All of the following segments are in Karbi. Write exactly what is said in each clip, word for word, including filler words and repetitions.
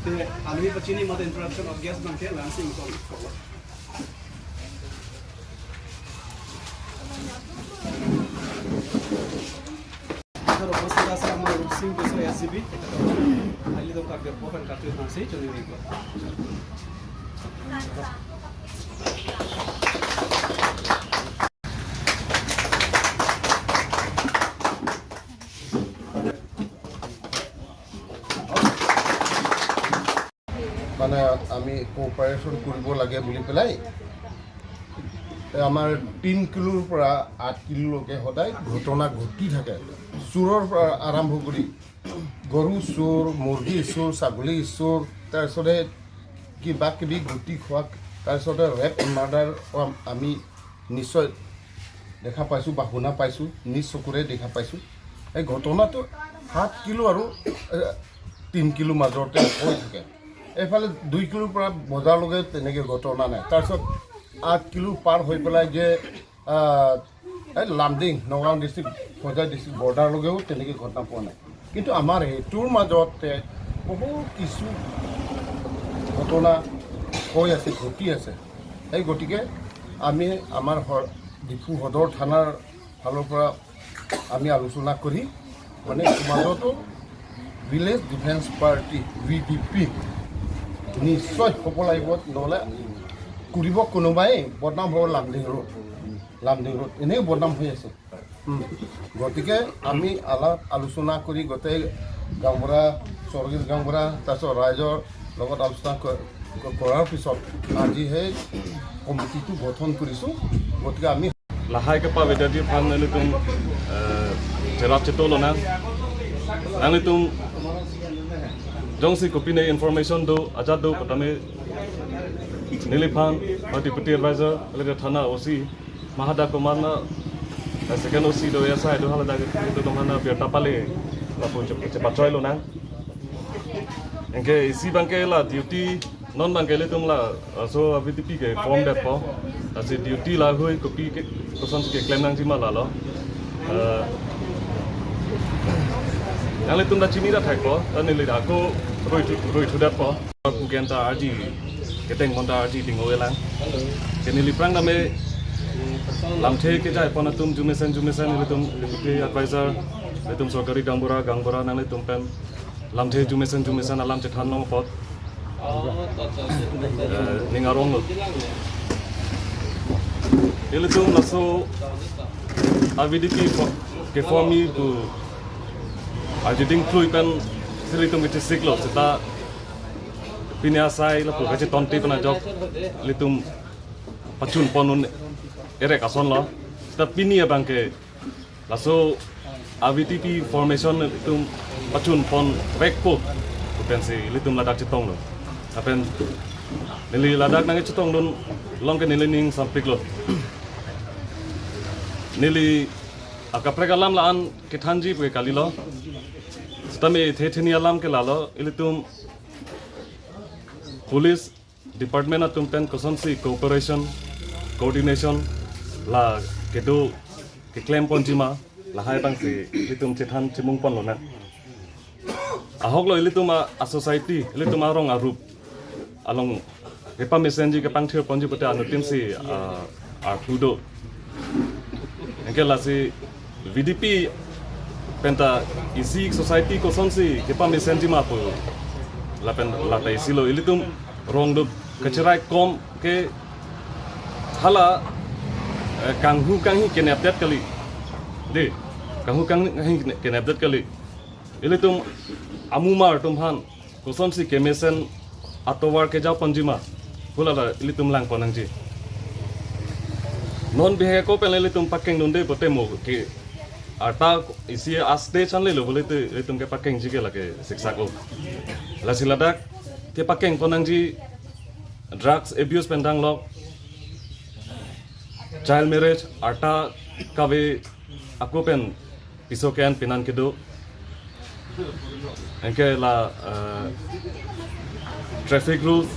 Alwi pachini mate introduction of guest abangke langsing kol kol. Sir, উপস্থিত আছে আমাৰ ৰূপসিং গোস্বামী, এছ G B, তেখেতক আলি দম কাৰ্য প্ৰধান কাৰ্য সূচী জনাই দিব। মানে আমি কোঅপাৰেশ্যন কৰিব লাগে বুলি পেলাই, এ, আমাৰ তিন কিলোৰ পৰা আঠ কিলোলৈকে সদায় ঘটনা ঘটি থাকে। চোৰৰ পৰা আৰম্ভ কৰি গৰু চোৰ, মুৰ্গী চোৰ, ছাগলী চোৰ, তাৰপিছতে কিবা কিবি গুটি খোৱা, তাৰপিছতে ৰেপ মাৰ্ডাৰ আমি নিশ্চয় দেখা পাইছোঁ বা শুনা পাইছোঁ, নিজ চকুৰে দেখা পাইছোঁ। এই ঘটনাটো সাত কিলো আৰু, এ, তিন কিলো মাজতে হৈ থাকে। এইফালে দুই কিলোৰ পৰা বজাৰলৈকে তেনেকে ঘটনা নাই। তাৰপিছত আঠ কিলো পাৰ হৈ পেলাই যে, আহ, এই লামডিং, নগাঁও ডিষ্ট্ৰিক্ট, হোজাই ডিষ্ট্ৰিক্ট বৰ্ডাৰলৈকেও তেনেকে ঘটনা পোৱা নাই। কিন্তু আমাৰ সেইটোৰ মাজতে বহুত কিছু ঘটনা হৈ আছে, ঘটি আছে। সেই গতিকে আমি আমাৰ হ-, ডিফু সদৰ থানাৰ ফালৰ পৰা আমি আলোচনা কৰি, মানে, সমাজতো village defence party, V D P, নিশ্চয় হ'ব লাগিব, নহ'লে কৰিব কোনোবাই বদনাম হ'ব লামডিং ৰোড, লামডিং ৰোড এনেই বদনাম হৈ আছে। উম, গতিকে আমি আলাপ আলোচনা কৰি গোটেই গাঁওবুঢ়া, স্বৰ্গীয় গাঁওবুঢ়া, তাৰপিছত ৰাইজৰ লগত আলোচনা ক-, ক-, কৰাৰ পিছত আজি সেই কমিটিটো গঠন কৰিছোঁ। গতিকে আমি lahai kepavedetji aphan nanglitum, eh, cherap cheto lonang. Nanglitum jongsi kopine information do, ajat do, kotame neliphan, deputy advisor, alede thana O C, Mahada Kumar na, eh, second O C do, A S I do, haladak do, mana birta pale lapu chep-, chepachoi lonang. Anke isi abangke la duty, non abangke ilitum la, eh, laso V D P ke form detpo. Lasi duty lahui kopi ke, kosonsi keklem nangjima lalo. Eh, nanglitum ta chini ra thekpo, ta neli ako roi thu, roi thudetpo. Kugen ta arji, keteng mon ta arji ding oe lang. Ke neli aphrang tame lamthe kejai pon atum jumesen jumesen ilitum deputy advisor, ilitum sorkari gaonbura, gaonbura nanglitum pen lamthe jumesen jumesen alam chethan long apot, eh, ning aronglo. Ilitum laso a V D P fo-, keform-i pu arjiding thlui pen si ilitum kechesik lo, seta pini asai lapu kachetonte pen ajok ilitum pachun pon un erek ason lo. Seta pini abangke laso a V D P formation ilitum pachun pon vekpo pu pensi ilitum ladak chetonglo. Lapen neli ladak nangchetong dun along ke neli ning sampiklo. Neli akaprek alam la-an kethanji pu kalilo. Sitame the theni alam ke lalo, ilitum police department atum pen kosonsi cooperation, coordination la kedo keklem ponjima, lahai abangsi ilitum chethan chimung pon lonang. Ahok lo ilitum a, a society, ilitum arong arup along kepamesenji kepangthir ponji pute anuttin si, ah, arpu do. Anke lasi V D P penta isi society kosonsi kepamesenjima pu lapen lata isi lo, ilitum rong do kacherai kom ke hala, eh, kanghu kanghi kenepdet kali. De, kanghu kanghi kene-, kenepdet kali. Ilitum amumar atum aphan kosonsi kemesen atovar kejao ponjima pu lata ilitum lang pon nangji. Non bihek ako pen ilitum pakeng dunde pute mo ke arta isi a stage an lelo pute ilitum kepakengji ke lake siksak o. Lasi ladak kepakeng pon nangji, drugs abuse pen danglok, child marriage, arta kave ako pen piso ke-en pinan kedo. Anke la, eh, traffic rules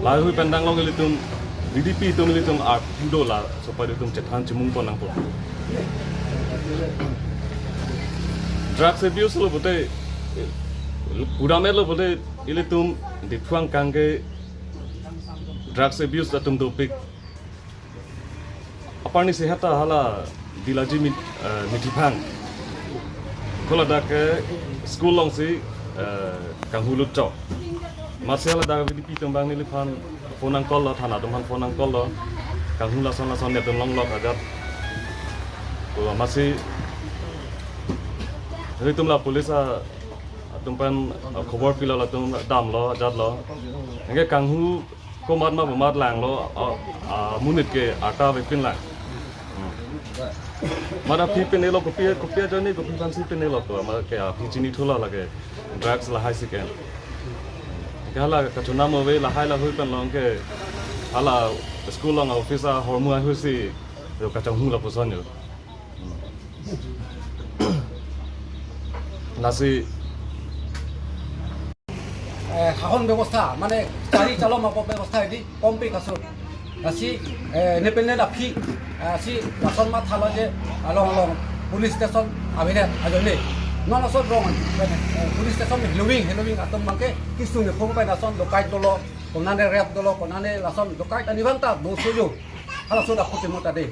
lahui pen danglok ilitum V D P atum ilitum arpu do, laso apot ilitum chethan chimung pon nangpo. Drugs abuse lo pute, eh, Pura melo bole ilitum Diphu angkang ke drugs abuse atum dopik. Aparni sehat ta hala Dilaji mit, eh, Mithiphang. Ko ladak ke school alongsi, eh, kanghu lutchok. Amatsi haladak V D P atum abang neliphan phone nang-call lo, thana atum aphan phone nang-call lo. Kanghu lason lason netum longlok ajat. Ko amatsi ilitum la police a atum aphan, uh, khobor pilo, latum damlo, ajatlo. Anke kanghu komat ma bomat langlo, uh, uh, amonit ke arta avepin lang. Hmm. Amat aphi pinelo, kopi, kopi ajoine kopi aphansi pinelo ko, amat ke aphi chinithulo lake drugs lahai si ke. Ke hala kachonam ave, lahai lahui pen along ke hala school along office ahormu ahuisi yo kachonghu lapuson yo. Lasi eh, শাসন ব্যৱস্থা মানে চাৰি চালম আপ ব্যৱস্থা এদি কম পে কাছো। Lasi, eh, independent aphi, eh, si lason mathalo je along along police station avile ajoine. Non lason rong, eh, police station heloving, heloving atum abangke kisung ne phung pai lason dokai dolo, konane rep dolo, konane lason dokai tani bang ta doso yo. Halaso da khuti mota de.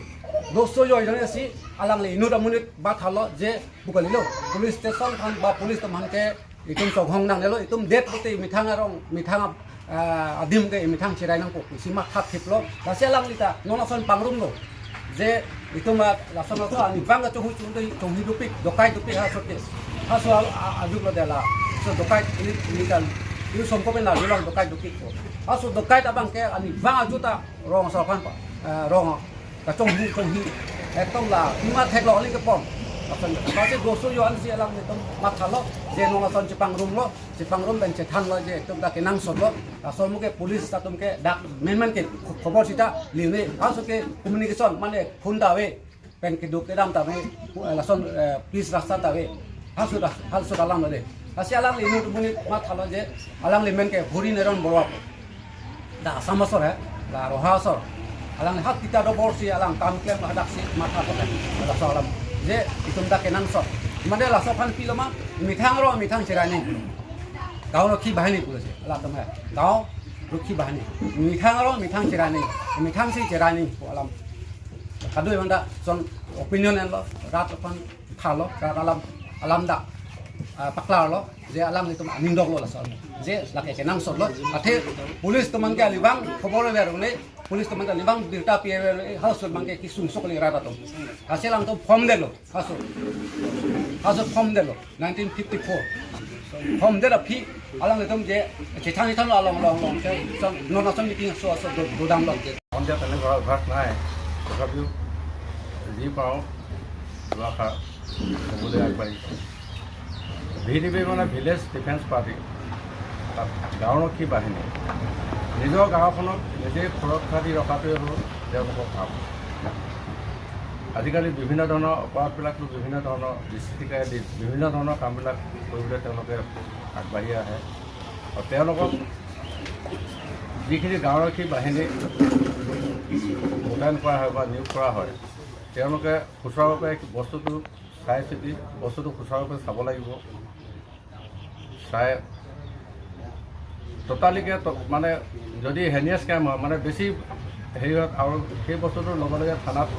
Doso yo ajoine si alangli inut amonit mathalo je pu kalilo. Police station aphan ba police atum aphan ke itum chokhong nangnelo, itum det pute methang arong, methang, ah, adim ke methang cherai nangpo, isi matha thiplo. Lasi alangli ta non lason pangrumlo. Je itum, ah, lason lason ani bang chonghu chongdoi, chonghi dopik, dokai dopik halaso ke. Halaso a, a, ajutlo dela. So dokai ini, ini kan, ini songko pen la bilang dokai dopik ko. Halaso dokai abangke ani bang ajut ta rong asor aphan pa, eh, rong kachonghu chonghi. Ekdom la pima theklok kali kepon. Lason, lasi doso yo ansi alanglitum mathalo, je non lason chepangrumlo, chepangrum pen chethanlo je ekdom dak kenangsotlo. Laso mo ke police atum ke dak menmen ke khobor sita liune, halaso ke communication mane phone ta ave, pen keduk kedam ta ave, lason, eh, police rasta ta ave. Halaso dak, halaso alam lo de. Lasi alangli inut amonit mathalo je, alangli men ke Hori Naran Baruah. Da Assam asor he, da Roha asor. Alang hat kita do bor si alang kam klem hadak si matha ko he. Laso alam. Je itum dak kenangsot. Mane laso aphan pilo ma, methang arong methang cherai nang. Gaon Rakhi Bahini pulo si, latum he. Gaon Rakhi Bahini. Methang arong methang cherai nang. Methang si cherai nang pu alam. Kadokave manda son opinion enlo, rat aphan thalo, rat alam, alam dak, ah, paklarlo, je alanglitum aning doklo laso. Je lake kenangsotlo, athe police atum abangke alibang khobor ave arune, police atum abangke alibang birta pi ave arune, halaso abangke kisung sok kali rat atum. Lasi alangtum form detlo, halaso. Halaso form detlo, nineteen fifty-four. Form det aphi, alanglitum je, chethang chethang along along along, je, so, non lason meeting so, so, do, dodamlo. সন্ধিয়া তেনেকুৱা অভ্যাস নাই, তথাপিও যি পাওঁ দুআষাৰ ক'বলৈ আগবাঢ়িছোঁ। ভি ডি পি মানে ভিলেজ ডিফেন্স পাৰ্টি, তাত গাঁওৰক্ষী বাহিনী, নিজৰ গাঁওখনক নিজেই সুৰক্ষা দি ৰখাটোৱে হ'ল তেওঁলোকৰ কাম। আজিকালি বিভিন্ন ধৰণৰ অপৰাধবিলাকতো বিভিন্ন ধৰণৰ বিশৃংখলাকাৰী দি বিভিন্ন ধৰণৰ কামবিলাক কৰিবলৈ তেওঁলোকে আগবাঢ়ি আহে। আৰু তেওঁলোকক যিখিনি গাঁওৰক্ষী বাহিনী মোতায়েন কৰা হয় বা নিয়োগ কৰা হয়, তেওঁলোকে সুচাৰুৰূপে বস্তুটো চাই চিতি বস্তুটো সুচাৰুৰূপে চাব লাগিব। চাই ট'টালিকে ট-, মানে যদি হেনিয়াছ ক্ৰাইম হয়, মানে বেছি হেৰি হয়, আৰু সেই বস্তুটোৰ লগে লগে থানাত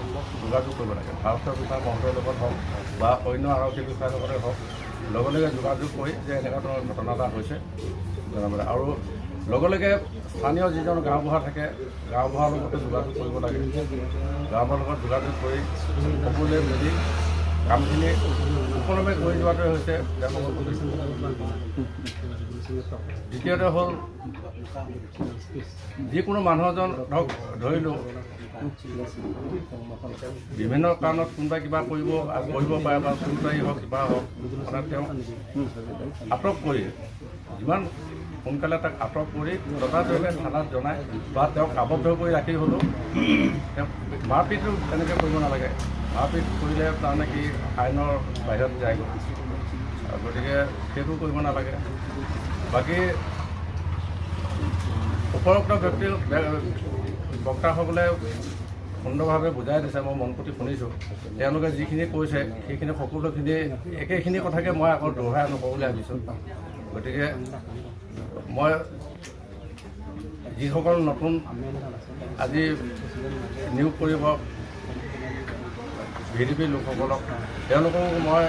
যোগাযোগ কৰিব লাগে। ভাৰতীয় বিষয়া মহোদয়ৰ লগত হওক বা অন্য আৰক্ষী বিষয়াৰ লগতে হওক, লগে লগে যোগাযোগ কৰি যে এনেকুৱা ধৰণৰ ঘটনা এটা হৈছে জনাব লাগে। আৰু লগে লগে স্থানীয় যিজন গাঁওবুঢ়া থাকে, গাঁওবুঢ়াৰ লগতো যোগাযোগ কৰিব লাগে। গাঁওবুঢ়াৰ লগত যোগাযোগ কৰি সকলোৱে মিলি কামখিনি সুকলমে কৰি যোৱাটোৱে হৈছে তেওঁলোকৰ উদ্দেশ্য। দ্বিতীয়তে হ'ল, যিকোনো মানুহ এজন ধৰক, ধৰি লওঁ, বিভিন্ন কাৰণত কোনোবাই কিবা কৰিব, কৰিব পাৰে বা চুৰকাৰী হওক, কিবা হওক, মানে তেওঁ আটক কৰি যিমান সোনকালে তাক আটক কৰি তথাযথ থানাত জনাই বা তেওঁক আবদ্ধ কৰি ৰাখি হ'লেও তেওঁক মাৰপিটটো তেনেকৈ কৰিব নালাগে। মাৰপিট কৰিলে তাৰমানে কি আইনৰ বাহিৰত যায়গৈ। গতিকে সেইটো কৰিব নালাগে। বাকী উপৰোক্ত ব্যক্তি, বক্তাসকলে সুন্দৰভাৱে বুজাই দিছে, মই মন পুতি শুনিছোঁ। তেওঁলোকে যিখিনি কৈছে সেইখিনি সকলোখিনি একেখিনি কথাকে মই আকৌ দোহাই নকওঁ বুলি ভাবিছোঁ। গতিকে মই যিসকল নতুন আজি নিয়োগ কৰিব ভি ডি পি লোকসকলক, তেওঁলোকক মই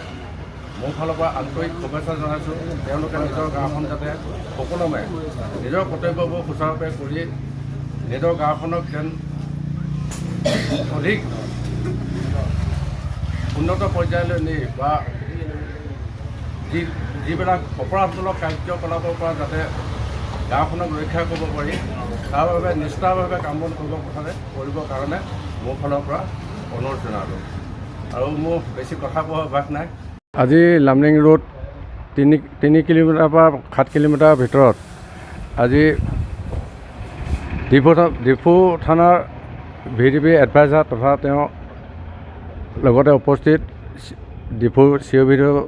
মোৰ ফালৰ পৰা আন্তৰিক শুভেচ্ছা জনাইছোঁ। তেওঁলোকে নিজৰ গাঁওখন যাতে সুকলমে নিজৰ কৰ্তব্যবোৰ সুচাৰুৰূপে কৰি নিজৰ গাঁওখনক যেন অধিক উন্নত পৰ্যায়লৈ নি বা যি যিবিলাক অপৰাধমূলক কাৰ্যকলাপৰ পৰা যাতে গাঁওখনক ৰক্ষা কৰিব পাৰি, তাৰ বাবে নিষ্ঠাভাৱে কাম বন কৰিব কাৰণে কৰিবৰ কাৰণে মোৰ ফালৰ পৰা অনুৰোধ জনালোঁ। আৰু মোৰ বেছি কথা কোৱা অভ্যাস নাই। আজি লামডিং ৰোড তিনি তিনি কিলোমিটাৰ পৰা সাত কিলোমিটাৰ ভিতৰত আজি ডিফু থা- ডিফু থানাৰ ভি ডি পি এডভাইজাৰ তথা তেওঁ লগতে উপস্থিত ডিফু চি অ' ভি ডি অ'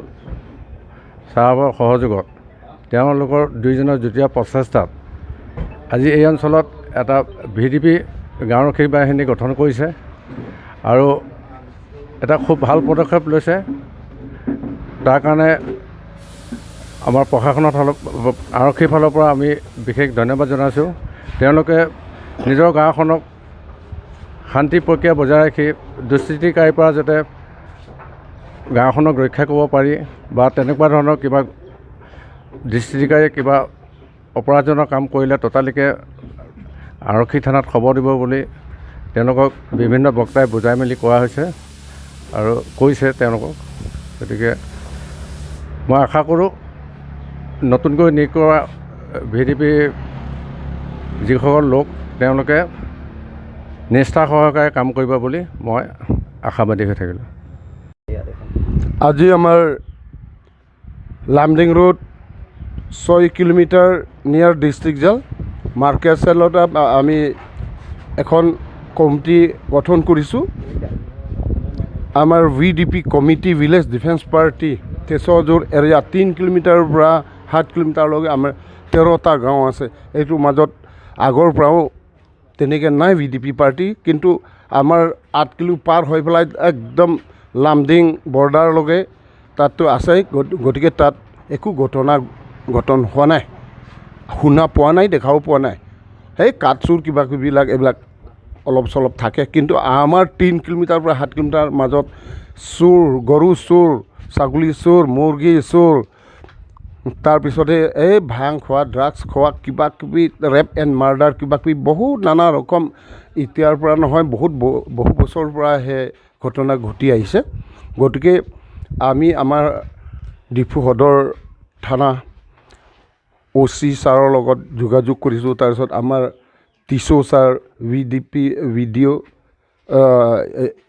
ছাৰসকলৰ সহযোগত তেওঁলোকৰ দুইজনৰ যুটীয়া প্ৰচেষ্টাত আজি এই অঞ্চলত এটা ভি ডি পি গাঁওৰক্ষী বাহিনী গঠন কৰিছে আৰু এটা খুব ভাল পদক্ষেপ লৈছে। তাৰ কাৰণে আমাৰ প্ৰশাসনৰ ফালৰ আৰক্ষীৰ ফালৰ পৰা আমি বিশেষ ধন্যবাদ জনাইছোঁ। তেওঁলোকে নিজৰ গাঁওখনক শান্তি প্ৰক্ৰিয়া বজাই ৰাখি দুষ্কৃতিকাৰীৰ পৰা যাতে গাঁওখনক ৰক্ষা কৰিব পাৰি বা তেনেকুৱা ধৰণৰ কিবা দুষ্কৃতিকাৰীয়ে কিবা অপৰাধজনক কাম কৰিলে ততালিকে আৰক্ষী থানাত খবৰ দিব বুলি তেওঁলোকক বিভিন্ন বক্তাই বুজাই মেলি কোৱা হৈছে আৰু কৈছে তেওঁলোকক। গতিকে মই আশা কৰোঁ নতুনকৈ নিয়োগ কৰা ভি ডি পি যিসকল লোক তেওঁলোকে নিষ্ঠা সহকাৰে কাম কৰিব বুলি মই আশাবাদী হৈ থাকিলোঁ। আজি আমাৰ লামডিং ৰোড ছয় কিলোমিটাৰ নিয়াৰ ডিষ্ট্ৰিক্ট জেল মাৰ্কেট চেলত আ- আমি এখন কমিটি গঠন কৰিছোঁ। আমাৰ V D P committee, village defence party, থেচজোৰ এৰিয়া তিনি কিলোমিটাৰৰ পৰা সাত কিলোমিটাৰলৈকে আমাৰ তেৰটা গাঁও আছে। এইটোৰ মাজত আগৰ পৰাও তেনেকে নাই ভি ডি পি পাৰ্টি, কিন্তু আমাৰ আঠ কিলো পাৰ হৈ পেলাই একদম লামডিং বৰ্ডাৰলৈকে তাততো আছে। গত- গতিকে তাত একো ঘটনা ঘটন হোৱা নাই, শুনা পোৱা নাই, দেখাও পোৱা নাই। সেই কাঠ চুৰ কিবা কিবিবিলাক এইবিলাক অলপ চলপ থাকে, কিন্তু আমাৰ তিনি কিলোমিটাৰ পৰা সাত কিলোমিটাৰ মাজত চুৰ, গৰু চুৰ, ছাগলী চুৰ, মুৰ্গী চুৰ, তাৰপিছতে এই ভাং খোৱা, ড্ৰাগছ খোৱা, কিবা কিবি ৰেপ এণ্ড মাৰ্ডাৰ, কিবা কিবি বহুত নানা ৰকম এতিয়াৰ পৰা নহয়, বহুত ব- বহু বছৰৰ পৰা সেই ঘটনা ঘটি আহিছে। গতিকে আমি আমাৰ ডিফু সদৰ থানা অ' চি ছাৰৰ লগত যোগাযোগ কৰিছোঁ। তাৰপিছত আমাৰ টিচো sir, V D P, V D O',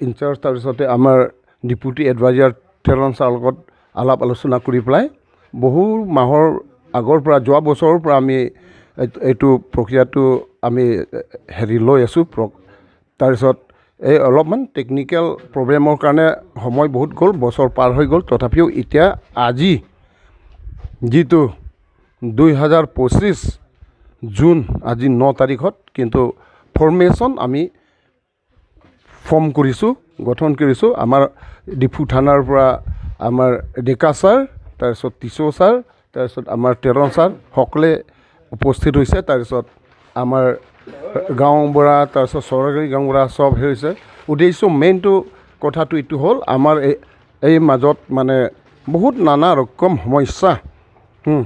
incharge, তাৰপিছতে আমাৰ ডেপুটি এডভাইজাৰ টেলন ছাৰৰ লগত আলাপ আলোচনা কৰি পেলাই বহু মাহৰ আগৰ পৰা, যোৱা বছৰৰ পৰা আমি এই- এইটো প্ৰক্ৰিয়াটো আমি হেৰি লৈ আছোঁ। প্ৰ- তাৰপিছত এই অলপমান টেকনিকেল প্ৰব্লেমৰ কাৰণে সময় বহুত গ'ল, বছৰ পাৰ হৈ গ'ল। তথাপিও এতিয়া আজি যিটো দুই হাজাৰ পঁচিছ জুন, আজি ন তাৰিখত কিন্তু ফৰ্মেশ্যন আমি ফৰ্ম কৰিছোঁ, গঠন কৰিছোঁ। আমাৰ ডিফু থানাৰ পৰা আমাৰ ডেকা ছাৰ, তাৰপিছত টিচো ছাৰ, তাৰপিছত আমাৰ টেলন ছাৰ সকলোৱে উপস্থিত হৈছে। তাৰপিছত আমাৰ গাঁওবুঢ়া, তাৰপিছত চৰকাৰী গাঁওবুঢ়া চব হৈছে। উদ্দেশ্য মেইনটো কথাটো এইটো হ'ল, আমাৰ এই এই মাজত মানে বহুত নানা ৰকম সমস্যা। হুম,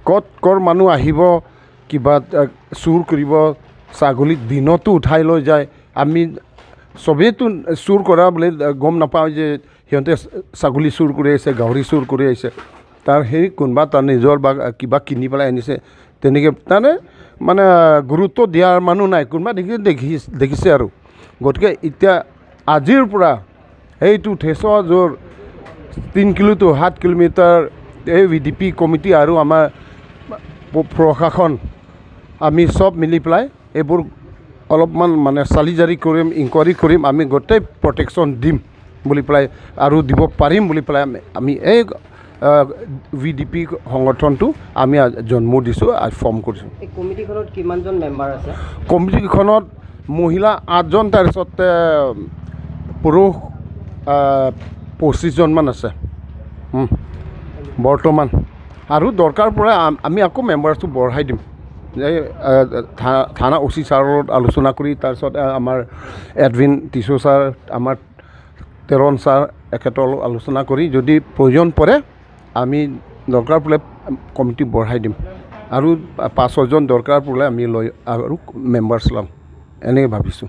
ক'ত ক'ৰ মানুহ আহিব, কিবা আহ, চুৰ কৰিব, ছাগলী দিনতো উঠাই লৈ যায়। আমি চবেইতো চুৰ কৰা বুলি আহ, গম নাপাওঁ যে সিহঁতে ছাগলী চুৰ কৰি আহিছে, গাহৰি চুৰ কৰি আহিছে। তাৰ সেই কোনোবা তাৰ নিজৰ বা কিবা কিনি পেলাই আনিছে, তেনেকে তাৰমানে মানে গুৰুত্ব দিয়াৰ মানুহ নাই। কোনোবা দেখি দেখি দেখিছে আৰু। গতিকে এতিয়া আজিৰ পৰা এইটো থেচজোৰ তিনি কিলো টু সাত কিলোমিটাৰ এই ভি ডি পি কমিটি আৰু আমাৰ প- প্ৰশাসন, আমি চব মিলি পেলাই এইবোৰ অলপমান মানে চালি জাৰি কৰিম, ইনকুৱাৰী কৰিম, আমি গোটেই প্ৰটেকশ্যন দিম বুলি পেলাই আৰু দিব পাৰিম বুলি পেলাই আমি- আমি এই ভি ডি পি সংগঠনটো আমি আজ জন্ম দিছোঁ, আজ ফৰ্ম কৰিছোঁ। এই কমিটিখনত কিমানজন মেম্বাৰ আছে? কমিটিখনত মহিলা আঠজন, তাৰপিছতে পুৰুষ আহ, পঁচিছজনমান আছে। উম, বৰ্তমান আৰু দৰকাৰ পৰে আম- আমি আকৌ মেম্বাৰ্ছটো বঢ়াই দিম। এই, আহ, থা- থানা অ চি ছাৰৰ লগত আলোচনা কৰি, তাৰপিছত, আহ, আমাৰ এডভিন টিছো ছাৰ, আমাৰ তেৰণ ছাৰ, এখেতৰ লগত আলোচনা কৰি যদি প্ৰয়োজন পৰে, আমি দৰকাৰ পৰে কমিটি বঢ়াই দিম আৰু পাঁচ ছয়জন দৰকাৰ পৰে আমি লৈ আৰু মেম্বাৰ্ছ ল'ম, এনেকৈ ভাবিছোঁ।